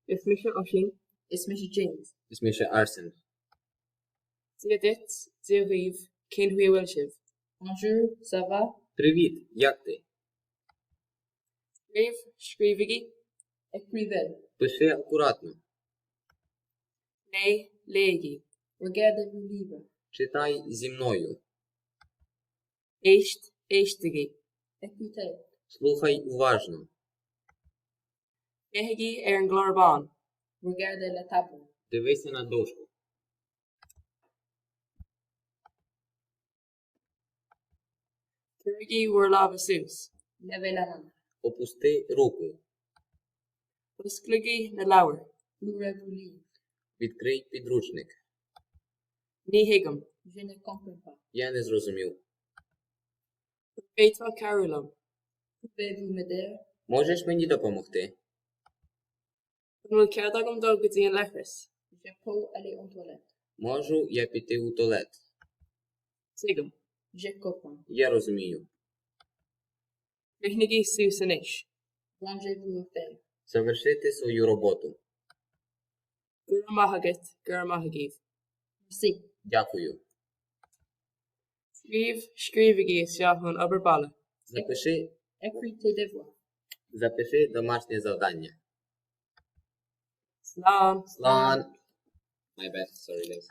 Is mise Oisín. Is mise James. Is mise Arsen. Dia duit, Dia dhaoibh, cén chaoi a bhfuil sibh? Bonjour, ça va? Привіт, як ти? Scríobh, scríobhaigí. Écrivez. Пиши акуратно. Léigh, léigí. Regardez vos livres. Читай зі мною. Éist, éistigí. Écoutez. Слухай уважно. Féachaigí ar an gclár bán. Regardez le tableau. Дивися на дошку. Cuirigí bhur lámha suas. Levez la main. Опусти руку. Osclaígí na leabhair. Ouvrez vos livres. Відкрий підручник. Ní thuigim. Je ne comprends pas. Я не зрозумів. An bhféadfá cabhrú liom? Pouvez-vous m'aider? Можеш мені допомогти? An bhfuil cead agam dul go dtí an leithreas? Je peux aller aux toilettes. Можу я піти у туалет? Tuigim. Je comprends. Я розумію. Críochnaígí suas anois. Rangez vos affaires. Завершити свою роботу. Go raibh maith agat, go raibh maith agaibh. Merci. Дякую. Scríobh, scríobhaigí isteach an obair baile. Запиши, Écris tes devoirs. запиши домашнє завдання. Slán. Slán. My bad, sorry guys.